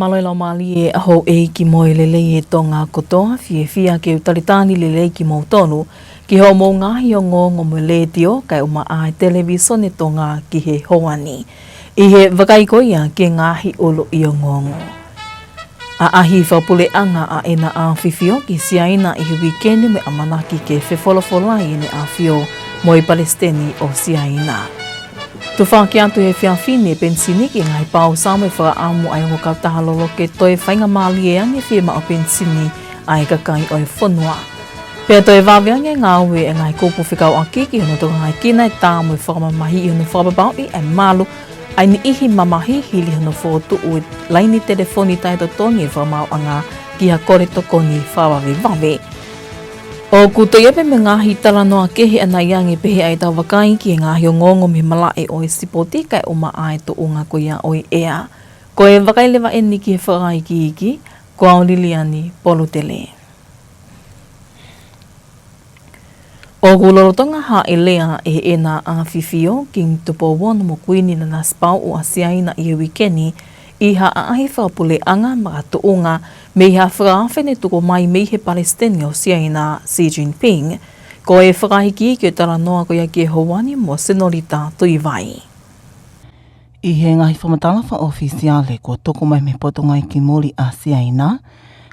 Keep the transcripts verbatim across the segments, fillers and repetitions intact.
Mālō e laumālie ʻa houʻeiki mo e lelei ʻa e Tonga kotoa, fiefia ke u talitali lelei kimoutolu ki hoʻomou ngaahi ongoongo mo e letiō, kae ʻumaʻā e televīsone Tonga ki he houa ni. ʻI he vakai ko ia ki he ngaahi ʻuluʻi ongoongo. ʻAʻahi fakapuleʻanga ʻa ʻEna ʻAfifio ki Siaina ʻi he uike ni mo e ʻamanaki ke fefolofolai ʻEne ʻAfio mo e Palesiteni ʻo Siaina. Tufaki atu he efiafi ni e penisini ki he ngaahi pausa mo e fakaʻamu ʻa e ongo kautaha lolo ke toe faingamālie ange fiemaʻu penisini ʻa e kakai ʻo e fonua. Pea toe vave ange e ngāue ʻa e ngaahi kupu fekauʻaki ki hono tokangaekina e tā mo e fakamamahiʻi hono fakapapauʻi ʻa e malu ʻa e niʻihi mamahi hili hono fokotuʻu e laini telefoni taʻetotongi ʻa e fakamaauʻanga ki ha kole tokoni fakavavevave. ʻOku toe ʻi ai pē mo e ngaahi talanoa kehe ʻanai ange pehē ʻa ʻetau vakai ki he ngaahi ongoongo mei he malaʻe ʻo e sipoti kae ʻumaʻā e tuʻunga ko ia ʻo e ʻea. Ko e vakai leva eni ki he fakaikiiki, ko au Liliani Polutele. ʻOku lolotonga hāʻelea ʻe ʻEna ʻAfifio, Kingi Tupou Ono mo Kuini Nanasipauʻu ʻa Siaina ʻi he uike ni, ʻi ha ʻaʻahi fakapuleʻanga makatuʻunga mei ha fakaafe ne tuku mai mei he Palesiteni ʻo Siaina, Xi Jinping. Ko e fakaikiiki ʻo e talanoa ko ia ki he houa ni mo Senolita Tuʻivai. ʻI he ngaahi fakamatala fakaʻofisiale kuo tuku mai mei he Potungāue ki Muli ʻa Siaina,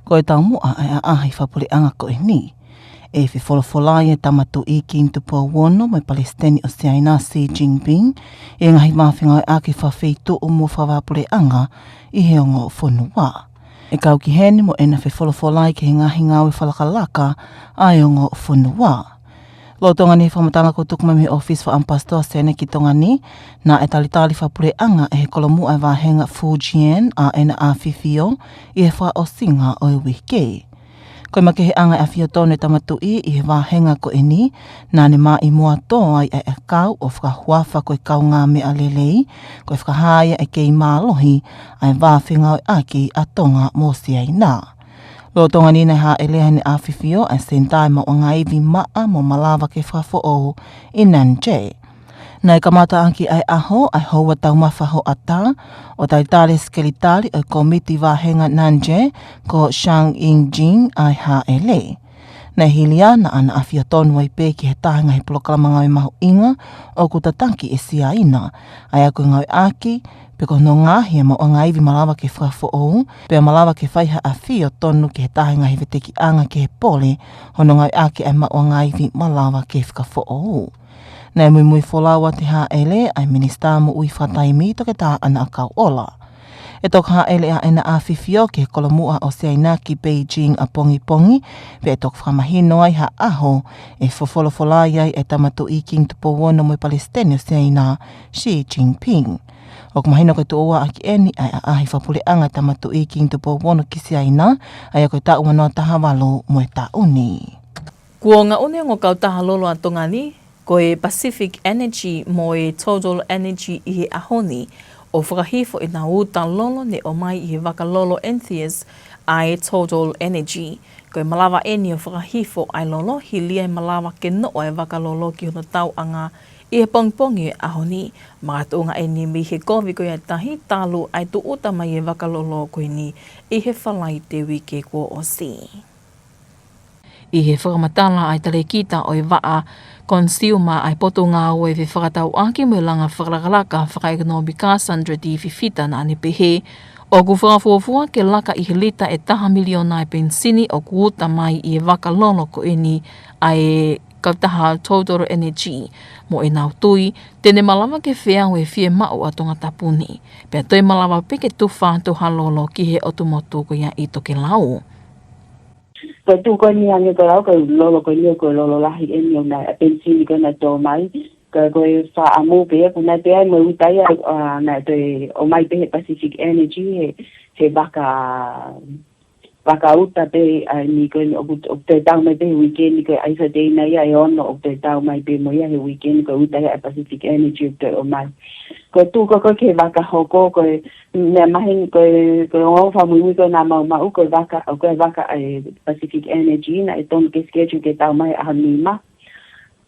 ko e taumuʻa ʻa e ʻaʻahi fakapuleʻanga ko eni, ʻe fefolofolai e Tama Tuʻi Kingi Tupou Ono mo e Palesiteni ʻo Siaina, Xi Jinping, ʻi he ngaahi vā fengāueʻaki fakafeituʻu mo fakavahaʻapuleʻanga ʻi he ongo fonua. ʻE kau ki heni mo ʻena fefolofolai ki he ngaahi ngāue fakalakalaka ʻa e ongo fonua. Lolotonga ni e fakamatala kuo tuku mai mei he ʻōfisi fakaʻamipasitoa ʻa Siaina ki Tonga ni, naʻe talitali fakapuleʻanga ʻe he kolomuʻa ʻa e vāhenga Fujian ʻa ʻEna ʻAfifio ʻi he fakaʻosinga ʻo e uike. Ko e makeheʻanga e ʻafio tonu e Tama Tuʻi ʻi he vāhenga ko eni, naʻa ne maʻimoa tō ai ʻa e ʻakau ʻo fakahuafa ko e kaungāmeʻa lelei, ko e fakahā ia ʻe kei mālohi ʻa e vā fengāueʻaki ʻa Tonga mo Siaina. Lolotonga ni naʻe hāʻelea ʻe ʻEna ʻAfifio ʻa e Senitā ʻo e Maʻuʻanga Ivi Maʻa mo Malava ke Fakafoʻou ʻi Nanjing. Naʻe kamataʻaki ʻa e ʻaho ʻi he houa taumafa hoʻatā, ʻo talitali ʻe he Sekelitali ʻo e Kōmiti Vāhenga Nanjing, ko Zhang Yingjing ʻa e hāʻele. Naʻe hili ia naʻa na ʻafio tonu ai pē ki he taha e ngaahi polokalama ngāue mahuʻinga ʻoku tataki ʻe Siaina, ʻa ia ko e ngāueʻaki, pe ko hono ngaohi e Maʻuʻanga Ivi Malava ke Fakafoʻou, pea malava ke fai ha ʻafio tonu ki he taha e ngaahi vetekiʻanga ki he pole hono ngāueʻaki ʻa e Maʻuʻanga Ivi Malava ke Fakafoʻou. Naʻe muimui folau atu he hāʻele ʻa e Minisitā Moʻui Fakataimi, Toketā ʻAna ʻAkauʻola. ʻE toki hāʻele ʻa ʻEna ʻAfifio ki he kolomuʻa ʻo Siaina ki Beijing ʻapongipongi, pea ʻe toki fakamahino ai ha ʻaho ʻe fefolofolai ai e Tama Tuʻi Kingi Tupou Ono mo e Palesiteni ʻo Siaina, Xi Jinping. ʻOku mahino ko e tuʻo ua ʻaki eni ʻa e ʻaʻahi fakapuleʻanga e Tama Tuʻi Kingi Tupou Ono ki Siaina, ʻa ia ko e taʻu ua noa taha valu mo e taʻu ni. Kuo ngaʻunu e ongo kautaha lolo ʻa Tonga ni, ko e Pacific Energy mo e Total Energy ʻi he ʻaho ni, ʻo fakahifo ʻenau uta lolo ne ʻomai ʻi he vaka lolo Entheus ʻa e Total Energy. Ko e malava eni ʻo fakahifo ʻa e lolo, hili ia ʻe malava ke noʻo ʻa e vaka lolo ki hono tauʻanga ʻi he pongipongi ʻo e ʻaho ni. Makatuʻunga eni mei he kovi ko ia ʻa e tahi talu ʻa e tūʻuta mai e vaka lolo ko eni ʻi he Falaite uike kuo ʻosi. ʻI he fakamatala ʻa e Talēkita ʻo e Vaʻa Consumer ʻa e Potungāue Fefakatauʻaki mo e Langa Fakalakalaka Fakaʻekonōmika, Sandra Dee Fifita, naʻa ne pehē, ʻoku fakafuofua ke laka ʻi he lita ʻe taha miliona e penisini ʻoku uta mai ʻi he vaka lolo ko eni ʻa e kautaha Total Energy, mo ʻenau tui te ne malava ke feau e fiemaʻu ʻa Tongatapu ni, pea toe malava pē ke tufa atu ha lolo ki he ʻotu motu ko ia ʻi Tokelau. Ko e tuʻu ko eni ange ko lau, ko e lolo ko eni, ko e lolo lahi eni ʻo e ngaahi penisini ko ē naʻe tō mai. Ka ko e fakaʻamu pē ia, ko e ngaahi pē ia mo e uta ia, ʻa, naʻe toe ʻomai pē he Pacific Energy, he, he vaka, vaka uta pē, ʻa eni ko eni ʻoku, ʻoku toe tau mai pē he uike ni, ko e ʻaisa teina ia ʻe ono ʻoku toe tau mai pē mo ia he uike ni, ko e uta ia ʻa e Pacific Energy ʻoku toe ʻomai. Ko e tuʻu ko ē ki he vaka hoko, ko e meʻa maheni ko e, ko e ongo fakamuimui ko ē naʻa mau maʻu, ko e vaka, ko e vaka ʻa e Pacific Energy, naʻe tonu ke schedule ke tau mai he ʻaho nima.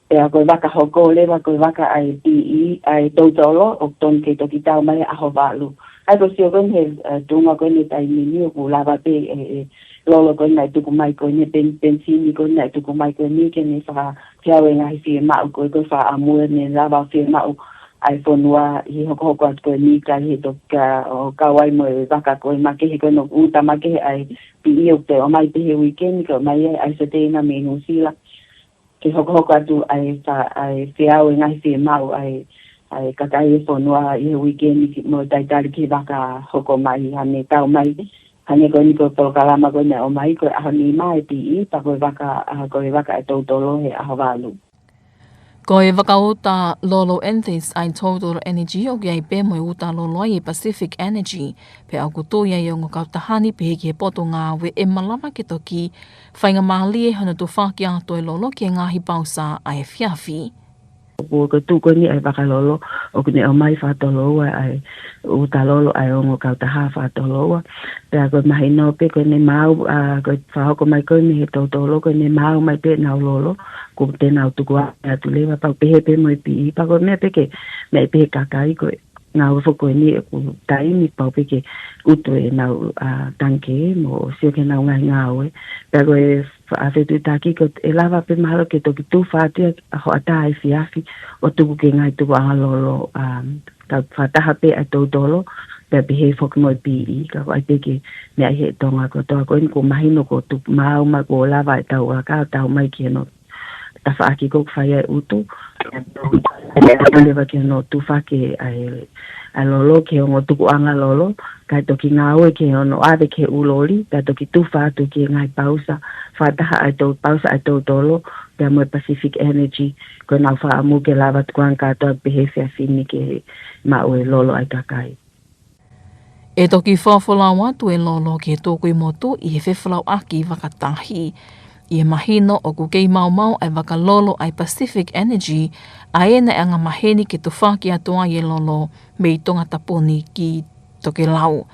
Pea ko e vaka hoko leva, ko e vaka ʻa e P E, ʻa e Total, ʻoku tonu ke toki tau mai he ʻaho valu. ʻA ia ko e sio ko eni he, ē, tuʻunga ko eni taimi ni ʻoku lava pē ʻe, ʻe lolo ko eni naʻe tuku mai ko eni, pen-, penisini ko eni naʻe tuku mai ko eni ke ne fakafeau e ngaahi fiemaʻu ko ē, ko e fakaʻamu ʻe ne lava fiemaʻu ʻa e fonua ʻi he hokohoko atu ko eni, ka ʻi he toki ka ʻo kau ai mo e vaka ko ē makehe ko ē ʻoku uta makehe ʻa e piʻi ʻoku toe ʻomai pē he uike ni, ko e ʻomai ai ʻa e sētena mei Nuʻusila ke hokohoko atu ʻa e fa-, ʻa e feau e ngaahi fiemaʻu ʻa e, ʻa e kakai e fonua ʻi he uike ni ki-, mo e talitali ki he vaka hoko mai, hangē tau mai, hangē ko eni ko e polokalama ko eni ʻomai ko e ʻaho nima e piʻi, pea ko e vaka, ʻa, ko e vaka ʻe tolu tolo he ʻaho valu. Ko e vaka uta lolo Anthis ʻa e Total Energy ʻoku ʻi ai pē mo e uta lolo ai e Pacific Energy, pea ʻoku tui ai e ongo kautaha ni pehē ki he potungāue ʻe malava ke toki faingamālie hono tufaki atu e lolo ki he ngaahi pausa ʻa e efiafi. ʻOku ko e tuʻu ko eni ʻa e vaka lolo, ʻoku ne ʻomai fakatoloua ʻa e uta lolo ʻa e ongo kautaha fakatoloua. Pea ko e mahino pē ko ʻene maau, ʻa, ko e fakahoko mai ko eni he tolu tolo ko ʻene maau mai pē ʻenau lolo, ko ʻenau tukuange atu leva, pau pehē pē mo e piʻi, pea ko e meʻa pē ke, meʻa pē he kakai ko e ngāue foki ko eni ʻoku taimi pau pē ke utu ʻenau, ʻa, tangikē mo sio ki heʻenau ngaahi ngāue. Pea ko e fa-, ʻa, fetuʻutaki ko ē ʻe lava pē mahalo ke toki tufa atu ia ʻa hoʻatā efiafi ʻo tuku ki he ngaahi tukuʻanga lolo, ʻa, tau fakataha pē ʻa e tolu tolo, pea pehē foki mo e piʻi, ka ko e ʻai pē ke meʻa ʻi he Tonga kotoa ko eni kuo mahino kuo tuku maau mai kuo lava ʻetau aka, tau mai ki hono tafaʻaki ko ē ʻoku fai ai e utu. Pea leva ke hono tufaki ʻa e, ʻa e lolo ki he ongo tukuʻanga lolo, kae toki ngāue ki hono ʻave ki he ʻū loli, pea toki tufa atu ki he ngaahi pausa fakataha ʻa e tolu, pausa ʻa e tolu tolo, pea mo e Pacific Energy, ko ʻenau fakaʻamu ke lava tukuange kātoa pē he efiafi ni ke maʻu e lolo ʻa e kakai. ʻE toki folofola atu e lolo ki he tukui motu ʻi he fefolauʻaki vakatahi. ʻI he mahino ʻoku kei maumau ʻa e vaka lolo ʻa e Pacific Energy, ʻa ē naʻe angamaheni ke tufaki atu ai e lolo mei Tongatapu ni ki tokelau.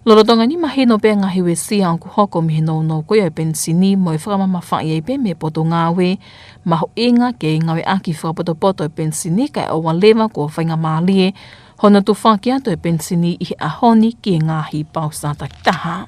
Lolotonga eni mahino pē ngaahi uesia ʻoku hoko mei he nounou ko ia e penisini mo e fakamamafaʻi ai pē mei he potungāue, mahuʻinga ke ngāueʻaki fakapotopoto e penisini kae ʻoua leva kuo faingamālie hono tufaki atu e penisini ʻi he ʻaho ni ki he ngaahi pausa takitaha.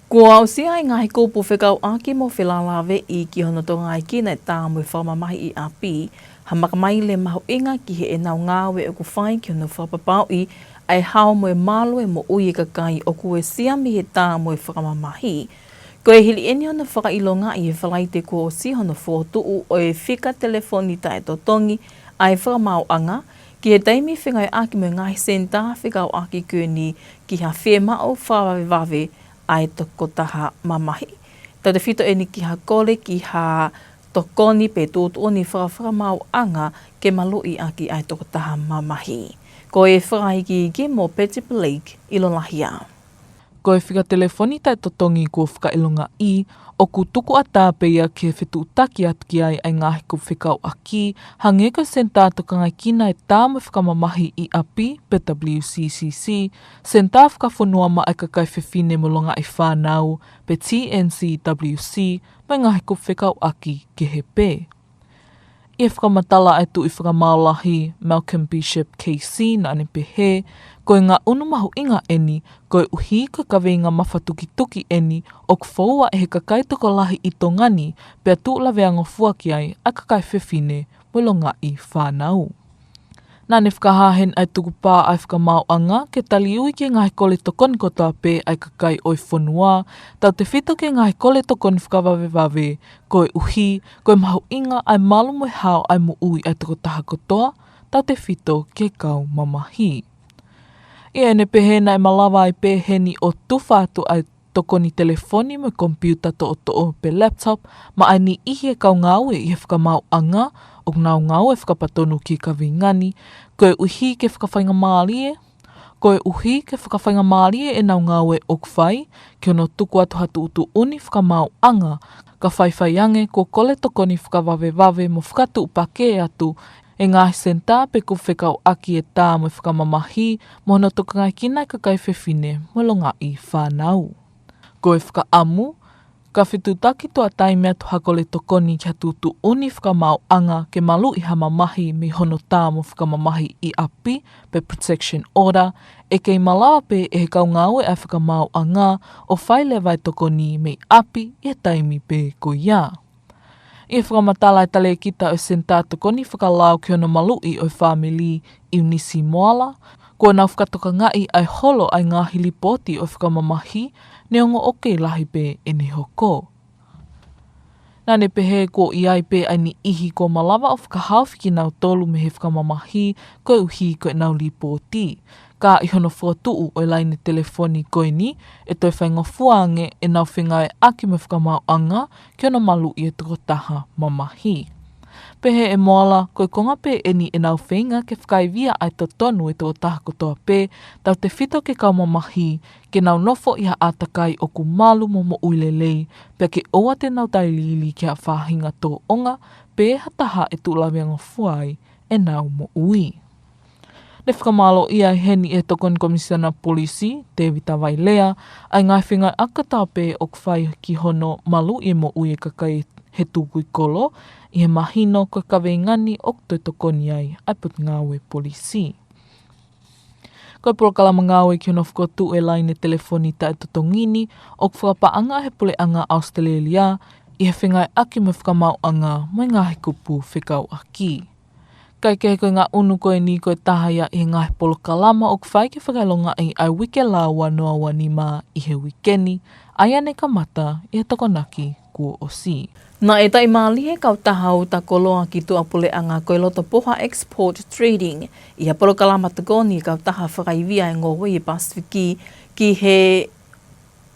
Kuo aʻusia e ngaahi kupu fekauʻaki mo felālāveʻi ki hono tokangaekina e tā mo e fakamamahi ʻi ʻapi, ha makamaile mahuʻinga ki heʻenau ngāue ʻoku fai ki hono fakapapauʻi ʻa e hao mo e malu e moʻui e kakai ʻoku uesia mei he tā mo e fakamamahi. Ko e hili eni hono fakaʻilongaʻi he Falaite kuo ʻosi hono fokotuʻu ʻo e fika telefoni taʻetotongi ʻa e fakamaauʻanga, ki he taimi fengāueʻaki mo e ngaahi senitā fekauʻaki ko eni ki ha fiemaʻu fakavavevave ʻa e tokotaha mamahi. Tautefito eni ki ha kole ki ha tokoni pe tuʻutuʻuni fakafakamaauʻanga ke maluʻi ʻaki ʻa e tokotaha mamahi. Ko e fakaikiiki mo Betty Blake ʻi Lolahia. Ko e fika telefoni taʻetotongi kuo fakaʻilongaʻi ʻoku tuku ʻatā pē ia ki he fetuʻutaki atu ki ai ʻa e ngaahi kupu fekauʻaki, hangē ko e Senitā Tokangaekina e Tā mo e Fakamamahi ʻi ʻApi, pe W C C C, Senitā Fakafonua maʻá e Kakai Fefine mo e Longaʻi Fānau, pe T N C W C, mo e ngaahi kupu fekauʻaki kehe pē. ʻI he fakamatala ʻa e Tuʻi Fakamaau Lahi, Malcolm Bishop K C, naʻá ne pehē, ko e ngaʻunu mahuʻinga eni, koeʻuhi ko e kaveinga mafatukituki eni ʻoku foua ʻe he kakai tokolahi ʻi Tonga ni, pea tuʻu laveangofua ki ai ʻa e kakai fefine mo e longaʻi fānau. Naʻá ne fakahā heni ʻa e tukupā ʻa e fakamaauʻanga ke taliui ki he ngaahi kole tokoni kotoa pē ʻa e kakai ʻo e fonua, tautefito ki he ngaahi kole tokoni fakavavevave, koeʻuhi ko e mahuʻinga ʻa e malu mo e hao ʻa e moʻui ʻa e tokotaha kotoa, tautefito ki he kau mamahi. ʻI heʻene pehē naʻe malava ai pē heni ʻo tufa atu ʻa e tokoni telefoni mo e komipiuta toʻotoʻo pe laptop maʻa e niʻihi e kau ngāue ʻi he fakamaauʻanga ʻoku nau ngāue fakapatonu ki he kaveinga ni, koeʻuhi ke fakafaingamālie, koeʻuhi ke fakafaingamālie ʻenau ngāue ʻoku fai, ki hono tuku atu ha tuʻutuʻuni fakamaauʻanga, ka faifai ange kuo kole tokoni fakavavevave mo fakatuʻupakē atu e ngaahi senitā pe kupu fekauʻaki e tā mo e fakamamahi, mo hono tokangaekina e kakai fefine mo e longaʻi fānau. Ko e fakaʻamu, Ka fetuʻutaki tuʻa taimi atu ha kole tokoni ki ha tuʻutuʻuni fakamaauʻanga ke maluʻi ha mamahi mei hono tā mo fakamamahi ʻi ʻapi, pe protection order, ʻe kei malava pē ʻe he kau ngāue ʻa e fakamaauʻanga ʻo fai leva e tokoni mei ʻapi ʻi he taimi pē ko ia. ʻI he fakamatala ʻa e talēkita ʻo e Senitā Tokoni Fakalao ki hono Maluʻi ʻo e Fāmili, ʻIunisi Moala, kuo nau fakatokangaʻi ʻa e holo ʻa e ngaahi lipooti ʻo e fakamamahi, neongo ʻoku kei lahi pē ʻene hoko. Naʻá ne pehē kuo ʻi ai pē ʻa e niʻihi kuo malava ʻo fakahaofi kinautolu mei he fakamamahi koeʻuhi ko ʻenau lipooti. Ka ʻi hono fokotuʻu ʻo e laine telefoni ko eni, ʻe toe faingofua ange ʻenau fengāueʻaki mo e fakamaauʻanga ki hono maluʻi e tokotaha mamahi. Pehē ʻe Moala, ko e konga pē eni ʻenau feinga ke fakaivia ʻa e totonu e tokotaha kotoa pē, tautefito ki he kau mamahi, ke nau nofo ʻi ha ʻātakai ʻoku malu mo moʻui lelei, pea ke ʻoua te nau tailiili ki ha faʻahinga tōʻonga, pe ha taha ʻe tuʻu laveangofua ai ʻenau moʻui. Ne fakamālōʻia heni ʻe he Tokoni Komisiona Polisi, Tēvita Vailea, ʻa e ngaahi fengāueʻaki kotoa pē ʻoku fai ki hono maluʻi e moʻui e kakai he tukui kolo, ʻi he mahino ko e kaveinga ni ʻoku toe tokoni ai ʻa e Potungāue Polisi. Ko e polokalama ngāue ki hono fokotuʻu e laine telefoni taʻetotongi ni, ʻoku fakapaʻanga he Puleʻanga ʻAositelēlia, ʻi he fengāueʻaki mo e fakamāuʻanga mo e ngaahi kupu fekauʻaki. Kae kehe, ko e ngaʻunu ko eni ko e taha ia ʻi he ngaahi polokalama ʻoku fai ke fakaʻilongaʻi ʻa e Uike Laua noa ua nima ʻi he uike ni, ʻa ia ne kamata ʻi he Tokonaki kuo ʻosi. Naʻe taʻimālie e kautaha uta koloa ki tuʻapuleʻanga ko e Lotopoha Export Trading, ʻi ha polokalama tokoni e kautaha fakaivia e ngoue ʻi he Pasifiki ki he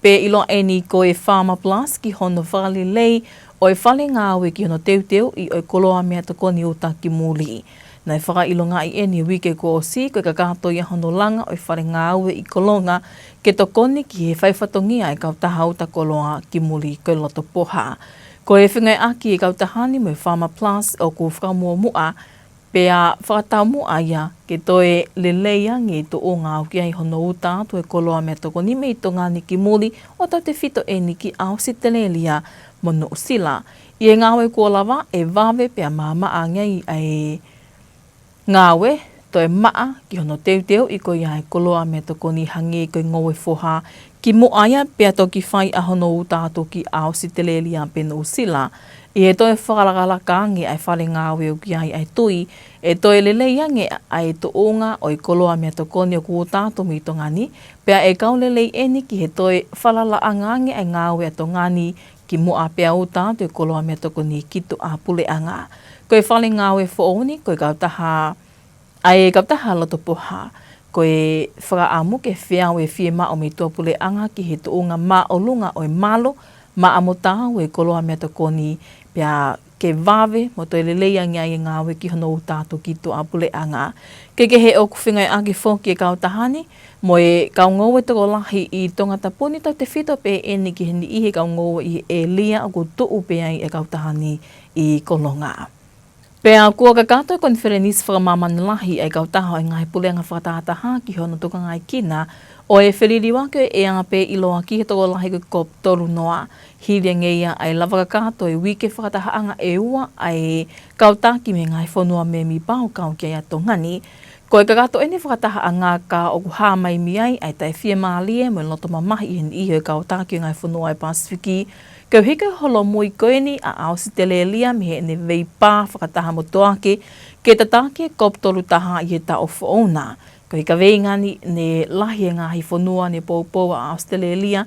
pē ʻiloa eni ko e Farmer Plus ki hono fakalelei ʻo e fale ngāue ki hono teuteuʻi ʻo e koloa meʻatokoni uta ki muli. Naʻe fakaʻilongaʻi eni he uike kuo ʻosi ko e kakato ia hono langa ʻo e fale ngāue ʻi Kolonga ke tokoni ki he fai fatongia e kautaha uta koloa ki muli ko e Lotopoha. Ko e fengāueʻaki e kautaha ni mo e Farmer Plus ʻoku fakamuʻomuʻa pea fakataumuʻa ia ke toe lelei ange e tuʻunga ʻoku ʻi ai hono uta atu e koloa meʻatokoni mei Tonga ni ki muli ʻo tautefito eni ki ʻAositelēlia mo Nuʻusila. ʻI he ngāue kuo lava, ʻe vave pea maʻamaʻa ange ai ʻa e ngāue toe maʻa ki hono teuteuʻi ko ia e koloa meʻatokoni hangē ko e ngoue foha kimuʻa ia pea toki fai ʻa hono uta atu ki ʻAositelēlia pe Nuʻusila. ʻI he toe fakalakalaka ange ʻa e fale ngāue ʻoku ʻi ai ʻa e tui ʻe toe lelei ange ʻa e tuʻunga ʻo e koloa meʻatokoni ʻoku uta atu mei Tonga ni, pea ʻe kau lelei eni ki he toe falalaʻanga ange ʻa e ngāue ʻa Tonga ni kimuʻa pea uta atu e koloa meʻatokoni ki tuʻapuleʻanga. Ko e fale ngāue foʻou ni ko e kautaha ʻa e kautaha Lotopoha, ko e fakaʻamu ke feau e fiemaʻu mei tuʻapuleʻanga ki he tuʻunga māʻolunga ʻo e malu, maʻa mo taau e koloa meʻatokoni, pea ke vave mo toe lelei ange ai e ngāue ki hono uta atu ki tuʻapuleʻanga. Kae kehe, ʻoku fengāueʻaki foki e kautaha ni mo e kau ngoue tokolahi ʻi Tongatapu ni, tautefito pē eni ki he niʻihi e kau ngoue ʻi he ʻēlia ʻoku tuʻu pē ai e kautaha ni ʻi Kolonga. Pea kuo kakato e konifelenisi fakamāmani lahi ʻa e kautaha ʻo e ngaahi puleʻanga fakatahataha ki hono tokangaekina ʻo e feliliuaki ʻo e ʻea pe ʻiloa ki he tokolahi ko e COP tolu noa. Hili ange ia ʻa e lava kakato e uike fakatahaʻanga ʻe ua ʻa e kau taki mei he ngaahi fonua mēmipa ʻo kau ki ai ʻa Tonga ni. Ko e kakato eni e fakatahaʻanga ka ʻoku hā mai mei ai ʻa e taʻefiemālie mo e loto mamahi ʻi he niʻihi ʻo e kau taki ʻo e ngaahi fonua ʻo e Pasifiki, koeʻuhi ko e holomui ko eni ʻa ʻAositelēlia mei heʻene veipā fakataha mo Toake ke tataki e COP tolu taha ʻi he taʻu foʻou na. Ko e kaveinga ni ne lahi e ngaahi fonua ne poupou ʻa ʻAositelēlia,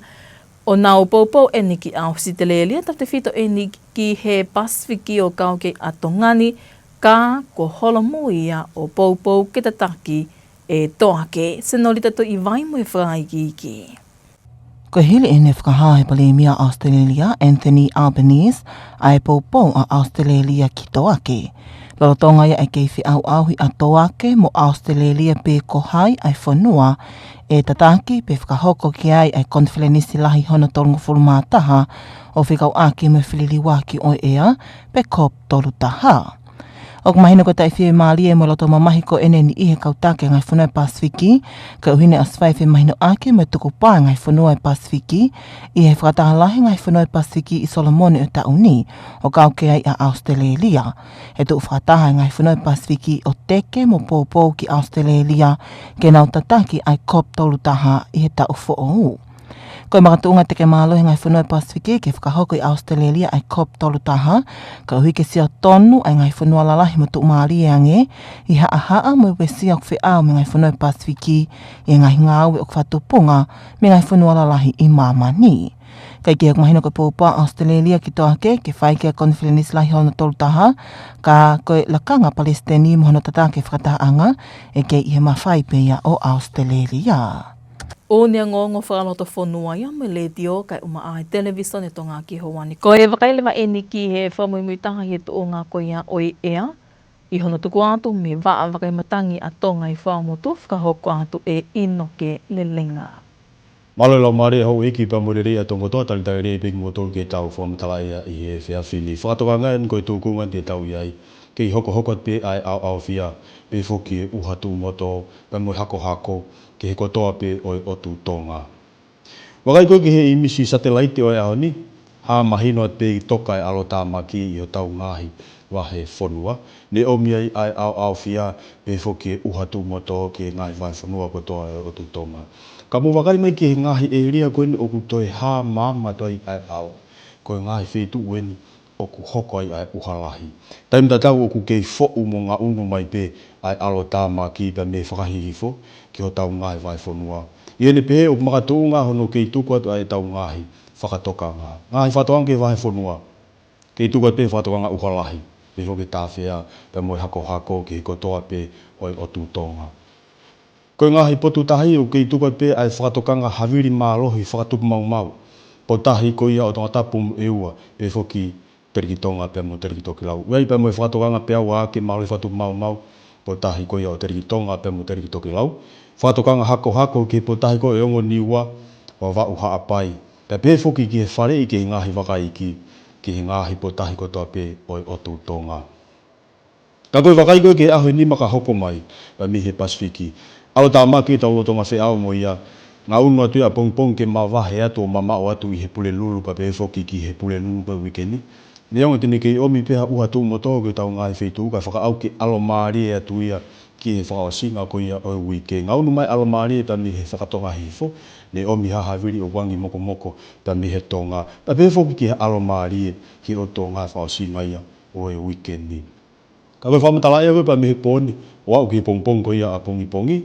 ʻo nau poupou eni ki ʻAositelēlia, tautefito eni ki he Pasifiki ʻo kau ki ai ʻa Tonga ni, ka kuo holomui ia ʻo poupou ke tataki ʻe Toake. Senolita Tuʻivai mo e fakaikiiki. Ko e hili eni e fakahā ʻe he Palēmia ʻAositelēlia, Anthony Albanese, ʻa e poupou ʻa ʻAositelēlia ki Toake. Lolotonga ia e kei feʻauʻauhi ʻa Toake mo ʻAositelēlia pe ko hai ʻa e fonua ʻe tataki pe fakahoko ki ai ʻa e konifelenisi lahi hono tolungofulu mā taha ʻo fekauʻaki mo e feliliuaki ʻo e ʻea pe COP tolu taha. ʻOku mahino ko e taʻefiemālie mo e loto mamahi ko eni ʻi he kau taki ʻa e ngaahi fonua ʻo e Pasifiki, koeʻuhi ne ʻosi fai e femahinoʻaki mo e tukupā ʻa e ngaahi fonua ʻo e Pasifiki ʻi he fakataha lahi ʻa e ngaahi fonua ʻo e Pasifiki ʻi Solomone ʻo e taʻu ni, ʻo kau ki ai ʻa ʻAositelēlia. ʻE tuʻu fakataha ʻa e ngaahi fonua ʻo e Pasifiki ʻo teke mo poupou ki ʻAositelēlia ke nau tataki ʻa e COP tolu taha ʻi he taʻu foʻou. Ko e makatuʻunga teke mālohi ʻa e ngaahi fonua ʻo e Pasifiki ke fakahoko ʻi ʻAositelēlia ʻa e COP tolu taha, koeʻuhi ke sio tonu ʻa e ngaahi fonua lalahi mo tuʻumālie ange ʻi he haʻahaʻa mo e uesia ʻoku feʻao mo e ngaahi fonua ʻo e Pasifiki ʻi he ngaahi ngāue ʻoku fakatupunga mei he ngaahi fonua lalahi ʻi māmani. Kae kehe, ʻoku mahino ko e poupou ʻa ʻAositelēlia ki Toake ke fai ki ai e konifelenisi lahi hono tolu taha, ka ko e lakanga ʻa e Palesiteni mo hono tataki e fakatahaʻanga ʻe kei ʻi he mafai pē ia ʻo ʻAositelēlia. ʻOku ne ongoongo fakalotofonua ia mei he Letiō kae ʻumaʻā e Televīsone Tonga ki he houa ni. Ko e vakai leva eni ki he fakamuimuitaha ʻi he tuʻunga ko ia ʻo e ʻea, ʻi hono tuku atu mei he vaʻa vakai matangi ʻa Tonga ʻi Fuaʻamotu, fakahoko atu ʻe ʻInoke Lelenga. Mālō e laumālie ʻa houʻeiki pea mo e lelei ʻa Tonga kotoa, talitali lelei pē kimoutolu ki heʻetau fakamatala ʻea ʻi he efiafi ni. Fakatokangaʻi eni ko e tūkunga eni te tau ʻi ai, kei hokohoko atu pē ʻa e ʻaoʻaofia, pehē foki e ʻuha tuʻumotu, pea mo e hakohako, ki he kotoa pē ʻo e ʻotu Tonga. Vakai ko ē ki he ʻīmisi satelaite ʻo e ʻaho ni, hā mahino atu pē ʻi toka e ʻalotāmaki ʻi hotau ngaahi vahefonua. Ne ʻomi ai ʻa e ʻaoʻaofia, pehē foki e ʻuha tuʻumotu ki he ngaahi vahefonua kotoa ʻo e ʻotu Tonga. Ka mou vakai mai ki he ngaahi ʻēlia ko eni ʻoku toe hā maama atu ai ʻa e ʻao, ko e ngaahi feituʻu eni ʻoku hoko ai ʻa e ʻuha lahi. Taimi tatau ʻoku kei foʻu mo ngaʻunu mai pē ʻa e ʻalotāmaki pea mei he fakahihifo ki hotau ngaahi vahefonua. ʻI heʻene pehē ʻoku makatuʻunga hono kei tuku atu ʻa ʻetau ngaahi fakatokanga. Ngaahi fakatokanga ki he vahefonua. Kei tuku atu pē fakatokanga ʻuha lahi, pehē foki e tāfea, pea mo e hakohako ki he kotoa pē ʻo e ʻotu Tonga. Ko e ngaahi potu tahi ʻoku kei tuku atu pē ʻa e fakatokanga havili mālohi fakatupu maumau. Potu tahi ko ia ʻo Tongatapu mo ʻEua, pehē foki Teleki Tonga pea mo Teleki Tokelau. ʻOku ʻi ai pea mo e fakatokanga peau ake mālohi fakatupu maumau, potu tahi ko ia ʻo Teleki Tonga pea mo Teleki Tokelau. Fakatokanga hakohako ki he potu tahi ko ē ʻo e Ongo Niua, Vavaʻu, Haʻapai. Pea pehē foki ki he faleʻi ki he ngaahi vaka iiki, ki he ngaahi potu tahi kotoa pē ʻo e ʻotu Tonga. Ka ko e vakai ko ē ki he ʻaho ʻe nima ka hoko mai, pea mei he Pasifiki. ʻAlotāmaki ʻetau lolotonga feʻao mo ia, ngaʻunu atu ia ʻapongipongi ke mavahe atu ʻo mamaʻo atu ʻi he Pulelulu pea pehē foki ki he Pulelulu pea uike ni. Neongo te ne kei ʻomi pē ha ʻuha tuʻumotu ki hotau ngaahi feituʻu kae fakaʻau ke ʻalomālie atu ia ki he fakaʻosinga ko ia ʻo e uike. Ngaʻunu mai ʻalomālie pea mei he fakatonga hihifo, ne ʻomi ha havili ʻoku angi mokomoko pea mei he Tonga. Pea pehē foki ki he ʻalomālie ki he ʻotu Tonga fakaʻosinga ia ʻo e uike ni. Ka ko e fakamatala ʻea ko ē pea mei he pō ni, ʻo aʻu ki he pongipongi ko ia ʻapongipongi,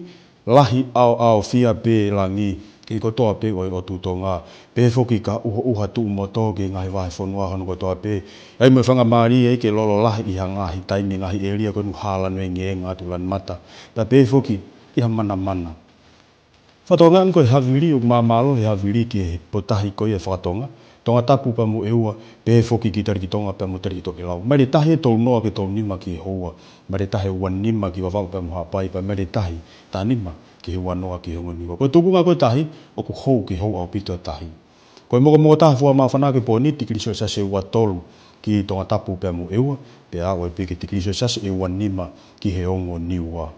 lahi ʻaoʻaofia pē langi ki he kotoa pē ʻo e ʻotu Tonga. Pehē foki ki ha ʻuhoʻuha tuʻumotu ki he ngaahi vahefonua hono kotoa pē. ʻI ai mo e faingamālie ia ke lolo lahi ʻi ha ngaahi taimi, ngaahi ʻēlia ko eni ʻoku hā lanu engeenga atu, lanu mata. Pea pehē foki ki ha manamana. Fakatokanga eni ko e havili, ʻoku māmālohi e havili ki he potu tahi ko ia ʻo e fakatonga, Tongatapu pea mo ʻEua, pehē foki ki Teleki Tonga pea mo Teleki Tokelau. Maile tahi ʻe tolu noa ki he tolu nima ki he houa, maile tahi ʻe ua nima ki Vavaʻu pea mo Haʻapai, pea maile tahi taha nima ki he ua noa ki he Ongo Niua. Ko e tūkunga ko ē ʻo e tahi, ʻoku hou, kei hou ʻaupito e tahi. Ko e mokomoko taha fua māfana ki he pō ni, tikili selesiasi ʻe ua tolu ki Tongatapu pea mo ʻEua, pea aʻu ai pē ki he tikili selesiasi ʻe ua nima ki he Ongo Niua.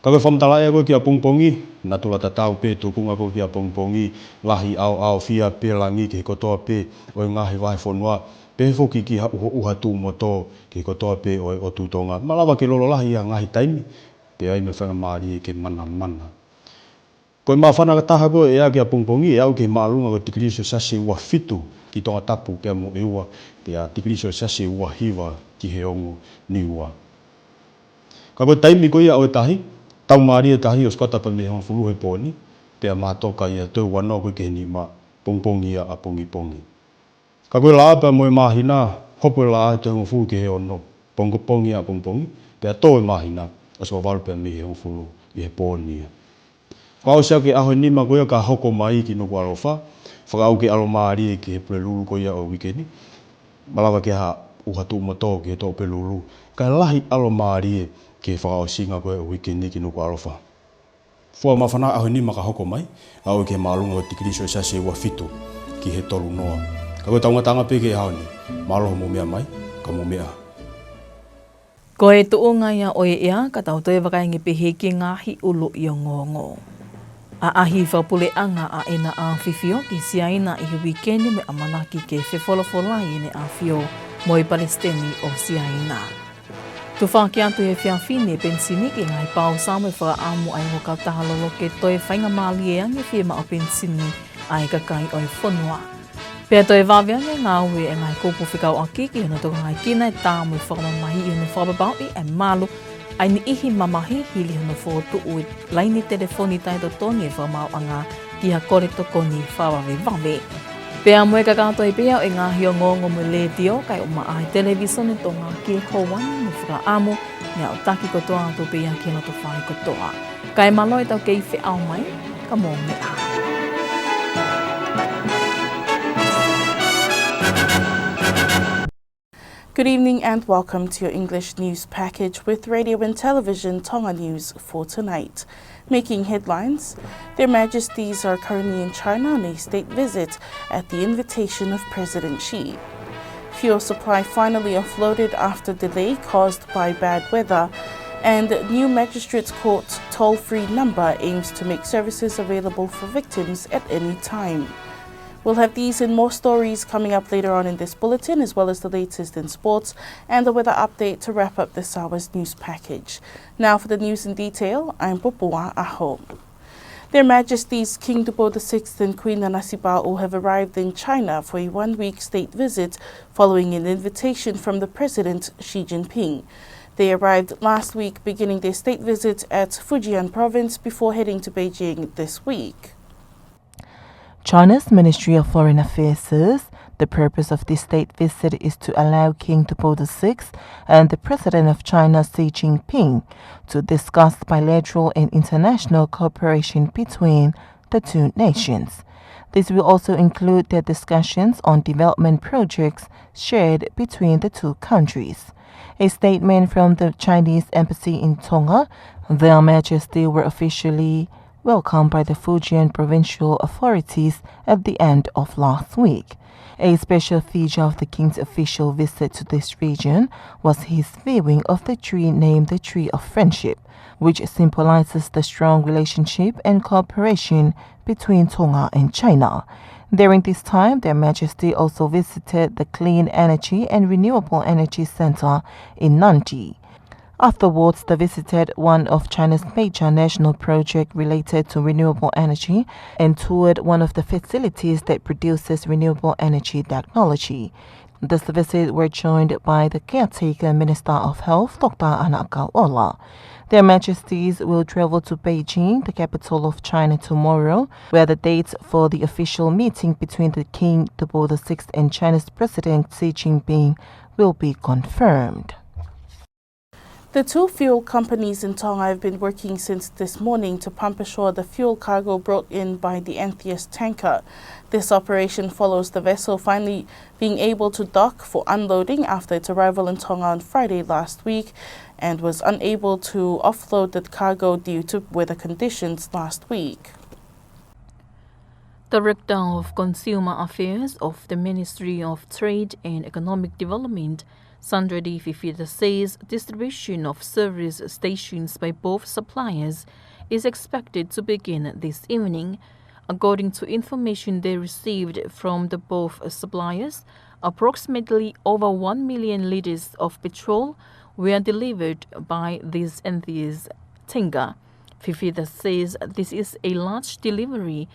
Ka ko e fakamatala ʻea ko ē ki ʻapongipongi, natula tatau pē, tūkunga ko ē ki ʻapongipongi, lahi ʻaoʻaofia pē langi ki he kotoa pē ʻo e ngaahi vahefonua, pehē foki ki ha ʻuhoʻuha tuʻumotu ki he kotoa pē ʻo e ʻotu Tonga. Malava ke lolo lahi ʻi ha ngaahi taimi, pea ʻi ai mo e faingamālie ke manamana. Ko e māfana taha ko ē ʻea ki ʻapongipongi, ʻe aʻu ki he māʻolunga ko e tikili selesiasi ʻe ua fitu ki Tongatapu pea mo ʻEua, pea tikili selesiasi ʻe ua hiva ki he Ongo Niua. Ka ko e taimi ko ia ʻo e tahi, taumālie e tahi ʻo sikuata pea mei he hongofulu he pō ni, pea mātoka ia ʻo toe ua noa ko ē ki he nima, pongipongi ia ʻapongipongi. Ka ko e laʻā pea mo e māhina, hopo e laʻā ʻo toe hongofulu ki he ono, pongipongi ʻapongipongi, pea tō e māhina, ʻo sikuata valu pea mei he hongofulu ʻi he pō ni ia. Fakaʻosi ʻaki e ʻaho ʻe nima ko ia ka hoko mai ki Nukuʻalofa, fakaʻau ke ʻalomālie ki he Pulelulu ko ia ʻo e uike ni. Malava ke ʻi ai ha ʻuha tuʻumotu ki he Toʻopelulu, kae lahi ʻalomālie ki he fakaʻosinga ko ia ʻo e uike ni ki Nukuʻalofa. Fua māfana ʻaho ʻe nima ka hoko mai, aʻu ki he māʻolunga ko e tikili selesiasi ʻe ua fitu ki he tolu noa. Ka ko e tau ngataʻanga pē ki he ʻaho ni, mālō hoʻomou meʻa mai, ka mou meʻa ā. Ko e tuʻunga ia ʻo e ʻea, ka tau toe vakai ange pē ki he ngaahi ʻuluʻi ongoongo. ʻAʻahi fakapuleʻanga ʻa ʻEna ʻAfifio ki Siaina ʻi he uike ni mo e ʻamanaki ke fefolofolai ʻEne ʻAfio mo e Palesiteni ʻo Siaina. Tufaki atu he efiafi ni e penisini ki he ngaahi pausa mo e fakaʻamu ʻa e ongo kautaha loloto ke toe faingamālie ange fiemaʻu penisini ʻa e kakai ʻo e fonua. Pea toe vave ange e ngāue ʻa e ngaahi kupu fekauʻaki ki hono tokangaekina e tā mo e fakamamahiʻi hono fakapapauʻi ʻa e malu ʻa e niʻihi mamahi hili hono fokotuʻu e laini telefoni taʻetotongi ʻa e fakamaauʻanga ki ha kole tokoni fakavavevave. Pea mo e kakato ai pē ia ʻo e ngaahi ongoongo mei he Letiō kae ʻumaʻā e Televīsone Tonga ki he houa ni, mo e fakaʻamu ne aʻutaki kotoa atu pē ia ki he loto fale kotoa. Kae mālō e tau kei feʻao mai, ka mou meʻa. Good evening and welcome to your English news package with Radio and Television Tonga News for tonight. Making headlines, Their Majesties are currently in China on a state visit at the invitation of President Xi. Fuel supply finally offloaded after delay caused by bad weather. And new magistrates court toll-free number aims to make services available for victims at any time. We'll have these and more stories coming up later on in this bulletin, as well as the latest in sports and the weather update to wrap up this hour's news package. Now for the news in detail, I'm Popua Aho. Their Majesties King Tupou the sixth and Queen Nanasipauʻu have arrived in China for a one-week state visit following an invitation from the President Xi Jinping. They arrived last week, beginning their state visit at Fujian Province before heading to Beijing this week. China's Ministry of Foreign Affairs says the purpose of this state visit is to allow King Tupou the sixth and the President of China, Xi Jinping, to discuss bilateral and international cooperation between the two nations. This will also include their discussions on development projects shared between the two countries. A statement from the Chinese embassy in Tonga, Their Majesty were officially welcomed by the Fujian provincial authorities at the end of last week. A special feature of the King's official visit to this region was his viewing of the tree named the Tree of Friendship, which symbolizes the strong relationship and cooperation between Tonga and China. During this time, Their Majesty also visited the Clean Energy and Renewable Energy Center in Nadi. Afterwards, they visited one of China's major national projects related to renewable energy and toured one of the facilities that produces renewable energy technology. This visit were joined by the caretaker Minister of Health, Doctor Ana Kauola. Their Majesties will travel to Beijing, the capital of China, tomorrow, where the dates for the official meeting between the King Tupou the sixth and China's President Xi Jinping will be confirmed. The two fuel companies in Tonga have been working since this morning to pump ashore the fuel cargo brought in by the Antheus tanker. This operation follows the vessel finally being able to dock for unloading after its arrival in Tonga on Friday last week and was unable to offload the cargo due to weather conditions last week. Director of Consumer Affairs of the Ministry of Trade and Economic Development, Sandra Dee Fifita, says distribution of service stations by both suppliers is expected to begin this evening. According to information they received from the both suppliers, approximately over one million liters of petrol were delivered by this Antheus tanker. Fifita says this is a large delivery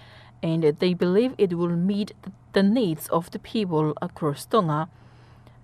and they believe it will meet the needs of the people across Tonga.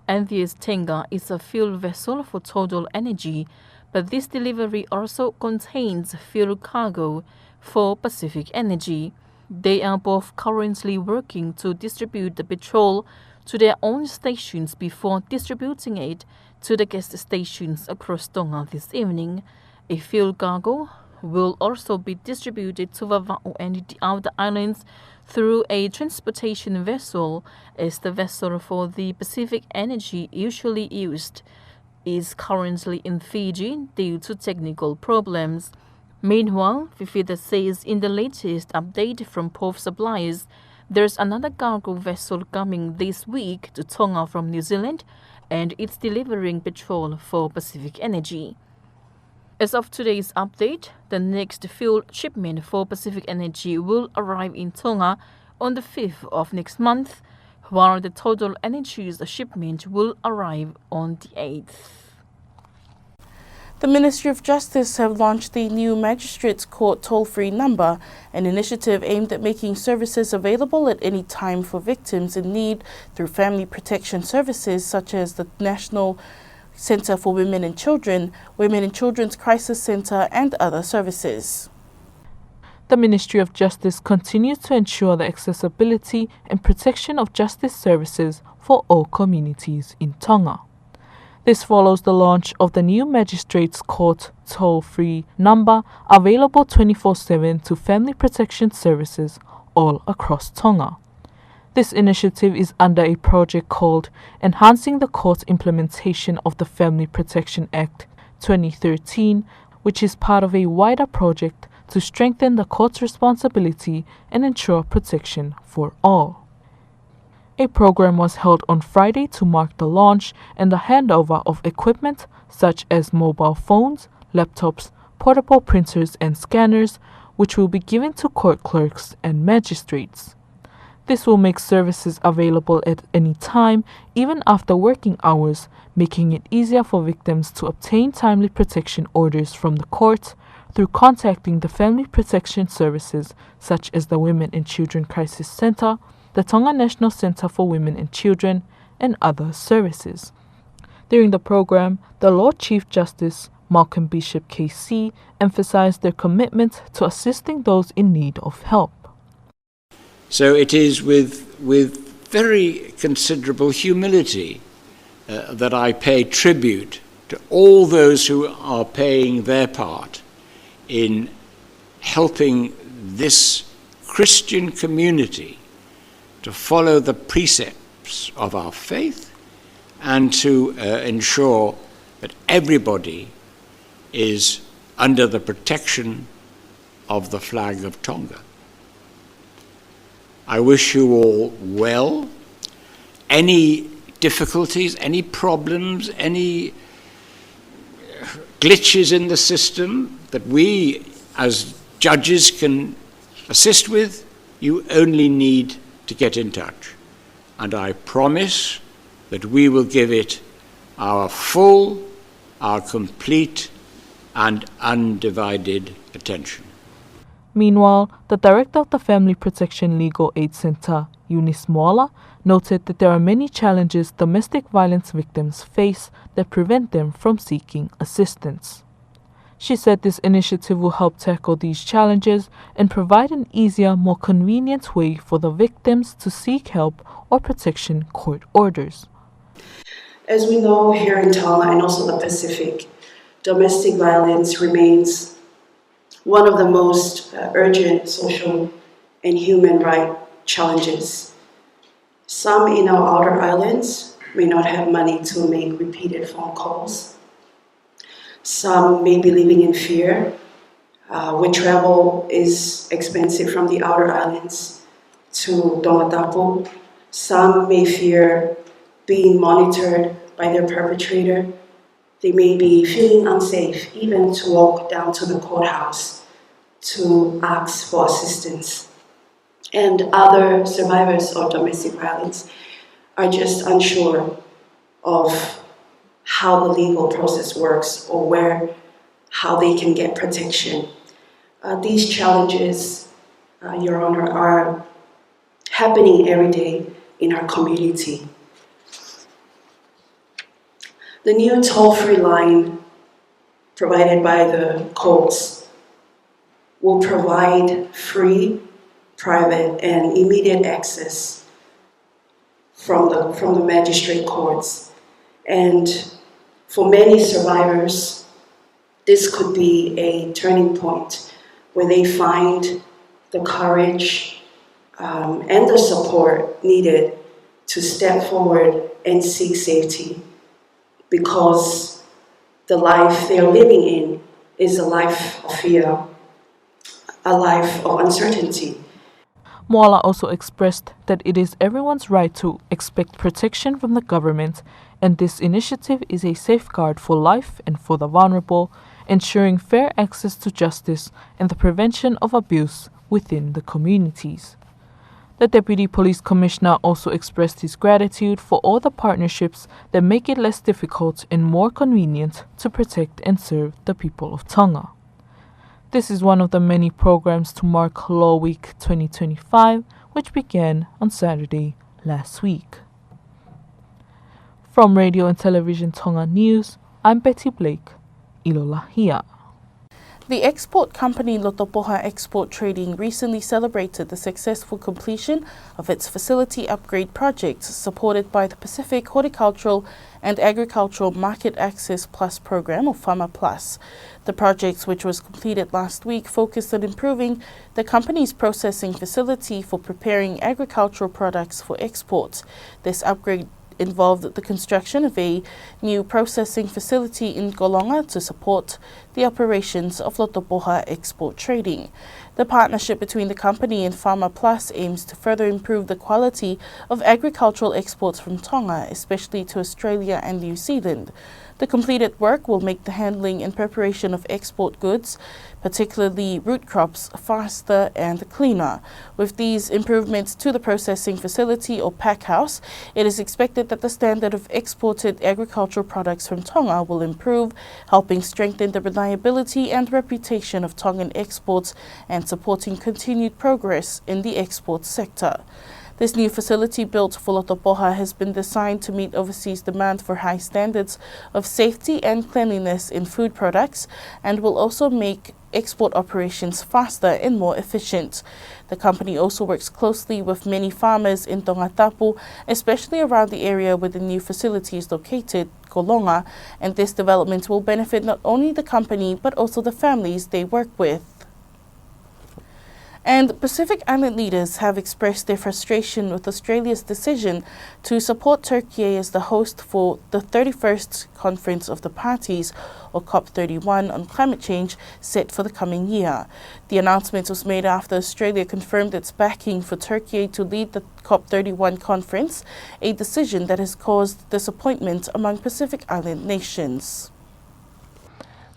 Antheus tanker is a fuel vessel for Total Energy, but this delivery also contains fuel cargo for Pacific Energy. They are both currently working to distribute the petrol to their own stations before distributing it to the gas stations across Tonga this evening. A fuel cargo will also be distributed to Vavaʻu and the outer islands through a transportation vessel, as the vessel for the Pacific Energy usually used is currently in Fiji due to technical problems. Meanwhile, Fifita says in the latest update from both suppliers, there's another cargo vessel coming this week to Tonga from New Zealand, and it's delivering petrol for Pacific Energy. As of today's update, the next fuel shipment for Pacific Energy will arrive in Tonga on the fifth of next month, while the TotalEnergies shipment will arrive on the eighth. The Ministry of Justice have launched the new Magistrates Court toll-free number, an initiative aimed at making services available at any time for victims in need through family protection services such as the National Centre for Women and Children, Women and Children's Crisis Centre, and other services. The Ministry of Justice continues to ensure the accessibility and protection of justice services for all communities in Tonga. This follows the launch of the new Magistrates Court toll-free number, available twenty-four seven to family protection services all across Tonga. This initiative is under a project called Enhancing the Court's Implementation of the Family Protection Act twenty thirteen, which is part of a wider project to strengthen the court's responsibility and ensure protection for all. A program was held on Friday to mark the launch and the handover of equipment such as mobile phones, laptops, portable printers, and scanners, which will be given to court clerks and magistrates. This will make services available at any time, even after working hours, making it easier for victims to obtain timely protection orders from the court through contacting the family protection services, such as the Women and Children Crisis Centre, the Tonga National Centre for Women and Children, and other services. During the program, the Lord Chief Justice Malcolm Bishop K C emphasized their commitment to assisting those in need of help. So it is with, with very considerable humility, uh, that I pay tribute to all those who are paying their part in helping this Christian community to follow the precepts of our faith and to, uh, ensure that everybody is under the protection of the flag of Tonga. I wish you all well. Any difficulties, any problems, any glitches in the system that we as judges can assist with, you only need to get in touch. And I promise that we will give it our full, our complete and undivided attention. Meanwhile, the director of the Family Protection Legal Aid Centre, Eunice Moala, noted that there are many challenges domestic violence victims face that prevent them from seeking assistance. She said this initiative will help tackle these challenges and provide an easier, more convenient way for the victims to seek help or protection court orders. As we know, here in Tonga and also the Pacific, domestic violence remains one of the most, uh, urgent social and human right challenges. Some in our outer islands may not have money to make repeated phone calls. Some may be living in fear, uh, where travel is expensive from the outer islands to Tongatapu. Some may fear being monitored by their perpetrator. They may be feeling unsafe even to walk down to the courthouse to ask for assistance. And other survivors of domestic violence are just unsure of how the legal process works or where, how they can get protection. Uh, these challenges, uh, Your Honor, are happening every day in our community. The new toll-free line provided by the courts will provide free, private, and immediate access from the, from the magistrate courts. And for many survivors, this could be a turning point where they find the courage, um, and the support needed to step forward and seek safety, because the life they're living in is a life of fear, a life of uncertainty. Moala also expressed that it is everyone's right to expect protection from the government And this initiative is a safeguard for life and for the vulnerable, ensuring fair access to justice and the prevention of abuse within the communities. The Deputy Police Commissioner also expressed his gratitude for all the partnerships that make it less difficult and more convenient to protect and serve the people of Tonga. This is one of the many programs to mark Law Week twenty twenty-five, which began on Saturday last week. From Radio and Television Tonga News, I'm Betty Blake, ʻIlolahia. The export company Lotopoha Export Trading recently celebrated the successful completion of its facility upgrade project, supported by the Pacific Horticultural and Agricultural Market Access Plus program, or Farmer Plus. The project, which was completed last week, focused on improving the company's processing facility for preparing agricultural products for export. This upgrade involved the construction of a new processing facility in Kolonga to support the operations of Lotopoha Export Trading. The partnership between the company and Farmer Plus aims to further improve the quality of agricultural exports from Tonga, especially to Australia and New Zealand. The completed work will make the handling and preparation of export goods, particularly root crops, faster and cleaner. With these improvements to the processing facility, or pack house, it is expected that the standard of exported agricultural products from Tonga will improve, helping strengthen the reliability and reputation of Tongan exports and supporting continued progress in the export sector. This new facility, built for Lotopoha, has been designed to meet overseas demand for high standards of safety and cleanliness in food products, and will also make export operations faster and more efficient. The company also works closely with many farmers in Tongatapu, especially around the area where the new facility is located, Kolonga, and this development will benefit not only the company but also the families they work with. And Pacific Island leaders have expressed their frustration with Australia's decision to support Turkey as the host for the thirty-first Conference of the Parties, or COP thirty-one, on climate change set for the coming year. The announcement was made after Australia confirmed its backing for Turkey to lead the COP thirty-one conference, a decision that has caused disappointment among Pacific Island nations.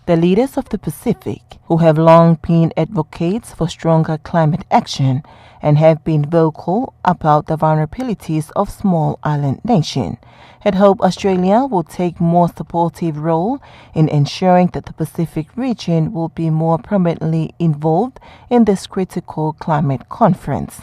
The leaders of the Pacific, who have long been advocates for stronger climate action and have been vocal about the vulnerabilities of small island nation, had hoped Australia will take more supportive role in ensuring that the Pacific region will be more prominently involved in this critical climate conference.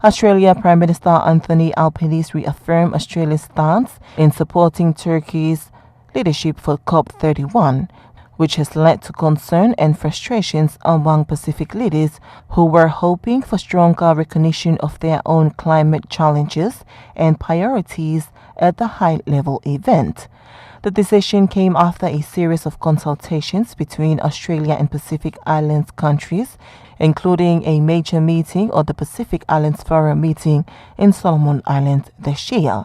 Australia Prime Minister Anthony Albanese reaffirmed Australia's stance in supporting Turkey's leadership for COP thirty-one, which has led to concern and frustrations among Pacific leaders who were hoping for stronger recognition of their own climate challenges and priorities at the high-level event. The decision came after a series of consultations between Australia and Pacific Islands countries, including a major meeting, or the Pacific Islands Forum meeting, in Solomon Islands this year.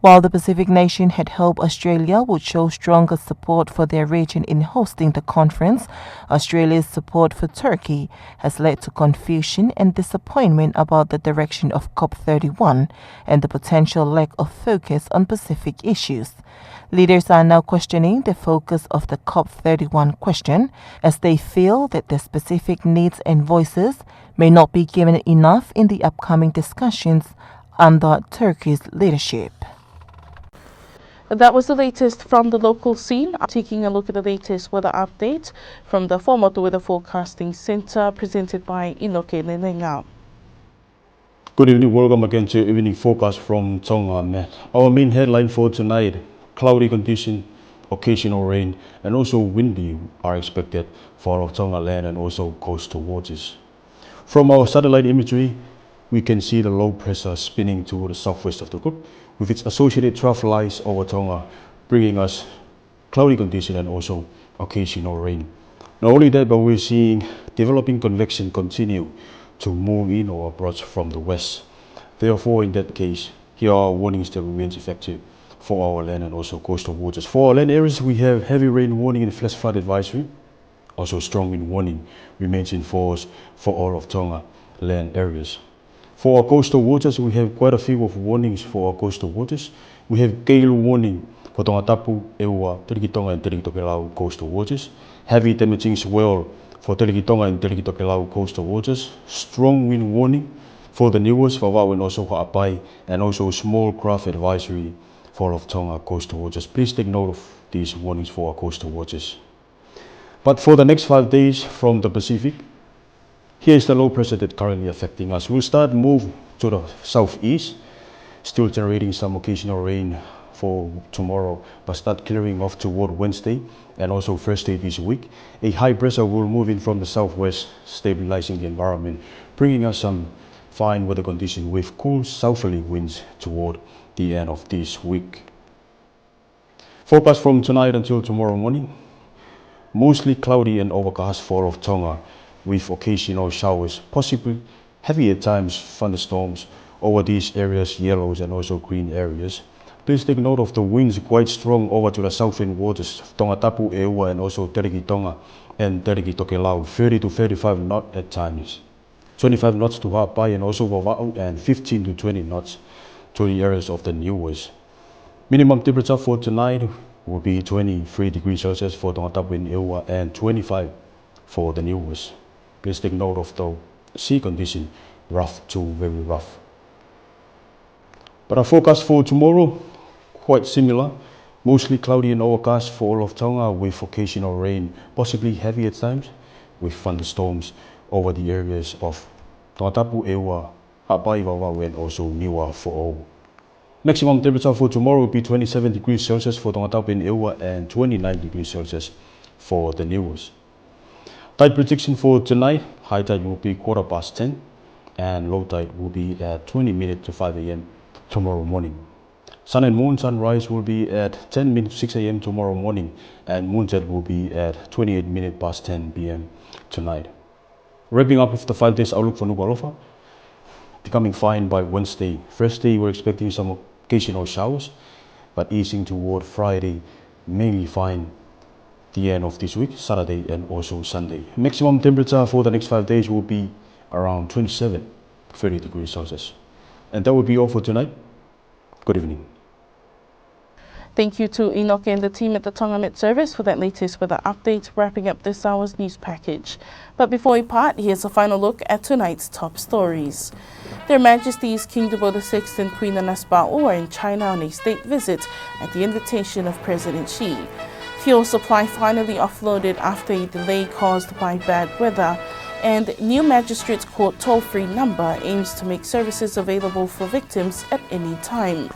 While the Pacific nation had hoped Australia would show stronger support for their region in hosting the conference, Australia's support for Turkey has led to confusion and disappointment about the direction of COP thirty-one and the potential lack of focus on Pacific issues. Leaders are now questioning the focus of the COP thirty-one question, as they feel that the specific needs and voices may not be given enough in the upcoming discussions under Turkey's leadership. That was the latest from the local scene. Taking a look at the latest weather update from the Fuaʻamotu Weather Forecasting Centre, presented by ʻInoke Nenenga. Good evening. Welcome again to evening forecast from Tonga Met. Our main headline for tonight: cloudy condition, occasional rain, and also windy are expected for all of Tonga land and also coastal waters. From our satellite imagery, we can see the low pressure spinning toward the southwest of the group, with its associated trough lies over Tonga, bringing us cloudy condition and also occasional rain. Not only that, but we're seeing developing convection continue to move in or approach from the west. Therefore, in that case, here are warnings that remains effective for our land and also coastal waters. For our land areas, we have heavy rain warning and flash flood advisory. Also, strong wind warning remains in force for all of Tonga land areas. For our coastal waters, we have quite a few of warnings for our coastal waters. We have gale warning for Tongatapu, ʻEua, Teleki Tonga and Teleki Tokelau coastal waters. Heavy damaging swell for Teleki Tonga and Teleki Tokelau coastal waters. Strong wind warning for the Niuas, Vavaʻu and also Haʻapai, and also small craft advisory for all of Tonga coastal waters. Please take note of these warnings for our coastal waters. But for the next five days from the Pacific, here is the low pressure that currently affecting us. We'll start move to the southeast, still generating some occasional rain for tomorrow, but start clearing off toward Wednesday and also Thursday this week. A high pressure will move in from the southwest, stabilizing the environment, bringing us some fine weather condition with cool southerly winds toward the end of this week. Forecast from tonight until tomorrow morning. Mostly cloudy and overcast for all of Tonga, with occasional showers, possibly heavy at times thunderstorms over these areas, yellows and also green areas. Please take note of the winds quite strong over to the southern waters, Tongatapu, ʻEua and also Teleki Tonga and Teleki Tokelau, thirty to thirty-five knot at times. Twenty-five knots to Haʻapai and also Vavaʻu, and fifteen to twenty knots to the areas of the Niuas. Minimum temperature for tonight will be twenty-three degrees Celsius for Tongatapu and ʻEua and twenty-five for the Niuas. Please take note of the sea condition, rough to very rough. But our forecast for tomorrow, quite similar. Mostly cloudy and overcast for all of Tonga with occasional rain, possibly heavy at times, with thunderstorms over the areas of Tongatapu, ʻEua, Haʻapai, Vavaʻu and also Niuafoʻou. Maximum temperature for tomorrow will be twenty-seven degrees Celsius for Tongatapu and ʻEua and twenty-nine degrees Celsius for the Niuas. Tide prediction for tonight, high tide will be quarter past ten and low tide will be at twenty minutes to five a.m. tomorrow morning. Sun and moon sunrise will be at ten minutes to six a.m. tomorrow morning and moonset will be at twenty-eight minutes past ten p.m. tonight. Wrapping up with the five days outlook for Nukuʻalofa. Becoming fine by Wednesday. Thursday, we're expecting some occasional showers, but easing toward Friday, mainly fine the end of this week, Saturday and also Sunday. Maximum temperature for the next five days will be around twenty-seven, thirty degrees Celsius. And that will be all for tonight. Good evening. Thank you to Enoch and the team at the Tonga Met Service for that latest weather update, wrapping up this hour's news package. But before we part, here's a final look at tonight's top stories. Their Majesties King Tupou the sixth and Queen Nanasipauʻu are in China on a state visit at the invitation of President Xi. Fuel supply finally offloaded after a delay caused by bad weather. And new magistrates court toll-free number aims to make services available for victims at any time.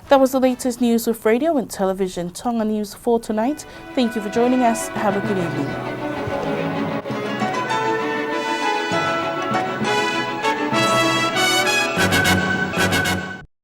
That was the latest news with Radio and Television Tonga News for tonight. Thank you for joining us. Have a good evening.